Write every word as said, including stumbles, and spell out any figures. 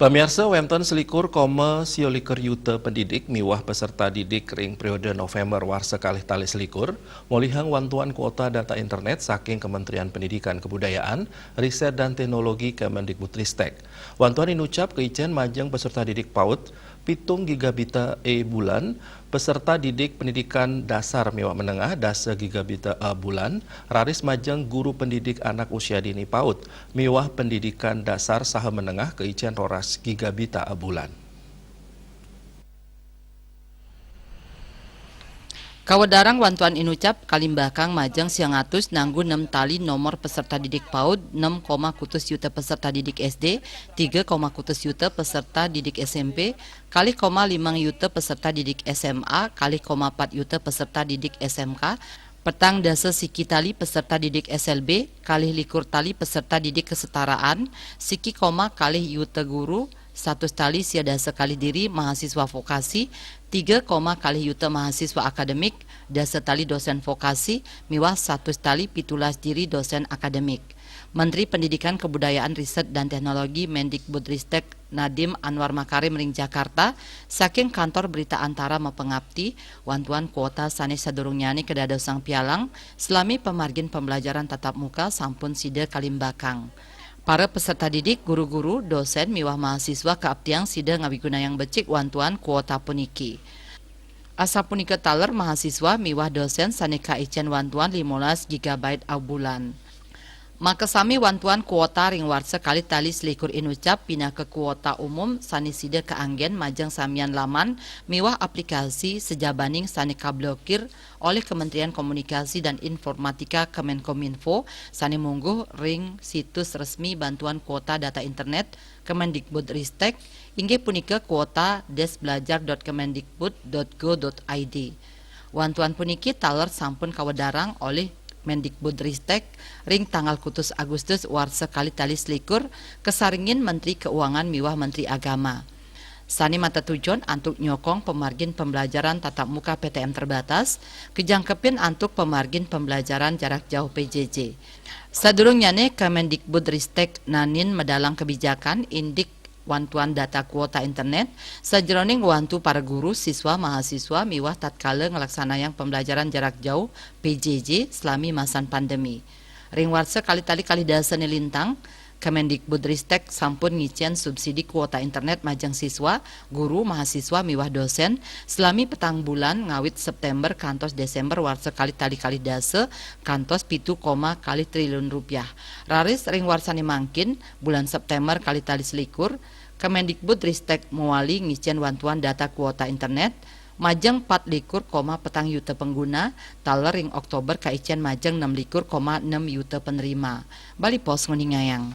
Pamiarsa, wénten selikur koma siolikur yuta pendidik miwah peserta didik ring periode November warsa kalih tali selikur, ngolihang wantuan kuota data internet saking Kementerian Pendidikan Kebudayaan, Riset dan Teknologi Kemendikbudristek. Wantuan inucap kaicén majeng peserta didik PAUD pitung gigabita e bulan, peserta didik pendidikan dasar miwah menengah dasa gigabita e bulan, raris majeng guru pendidik anak usia dini PAUD miwah pendidikan dasar saha menengah kaicén roras gigabita e bulan. Kawedarang wantuan inucap kalimbakang majeng siang atus nanggu nem tali nomor peserta didik PAUD, nem koma kutus yuta peserta didik SD, tiga koma kutus yuta peserta didik SMP, kalih koma limang yuta peserta didik SMA, kalih koma empat yuta peserta didik SMK, petang dasa siki tali peserta didik SLB, kalih likur tali peserta didik kesetaraan, siki koma kalih yuta guru, satus tali sia dasa kalih diri mahasiswa vokasi, tiga koma kalih yuta mahasiswa akademik, dasa tali dosen vokasi, miwah satus tali pitulas diri dosen akademik. Menteri Pendidikan, Kebudayaan, Riset, dan Teknologi Mendikbudristek Nadiem Anwar Makarim ring Jakarta, saking Kantor Berita Antara mapangapti, wantuan kuota sané sadurungnyané kadadosang pialang, salami pamargin pembelajaran tatap muka sampun sida kalimbakang. Para peserta didik, guru-guru, dosen miwah mahasiswa kaaptiang sida ngawigunayang becik wantuan kuota puniki. Asapunika taler mahasiswa miwah dosen sané kaicén wantuan limolas gigabyte abulan. Makasami wantuan kuota ring warsa kalih tali selikur inucap pinaka kuota umum sané sida kaanggén majeng samian laman miwah aplikasi sajabaning sané kablokir olih Kementerian Komunikasi dan Informatika Kemenkominfo sané mungguh ring situs resmi bantuan kuota data internet Kemendikbudristek, inggih punika kuota desbelajar dot kemendikbud dot go dot id. Wantuan puniki taler sampun kawedarang olih Mendikbudristek ring tanggal kutus Agustus warsa kalih tali selikur, kasaringin Menteri Keuangan miwah Menteri Agama. Sané matetujon antuk nyokong pamargin pembelajaran tatap muka PTM terbatas, kajangkepin antuk pamargin pembelajaran jarak jauh PJJ. Sadurungnyané Kemendikbudristek naenin medalang kebijakan indik wantuan data kuota internet, sajeroning ngwantu para guru, siswa, mahasiswa, miwah tatkala nglaksanayang pembelajaran jarak jauh, PJJ, salami masan pandemi. Ring warsa kalih tali kalih dasa né lintang, Kemendikbudristek sampun ngicén subsidi kuota internet majeng siswa, guru, mahasiswa, miwah dosen, salami petang bulan ngawit September kantos Desember warsa kalih tali kalih dasa, kantos pitu koma kalih triliun rupiah. Raris ring warsané mangkin, bulan September kalih tali selikur, Kemendikbudristek mawali ngicén wantuan data kuota internet majeng pat likur koma petang yuta pengguna, taler ring Oktober kaicén majeng nem likur koma nem yuta penerima. Bali Post nguningayang.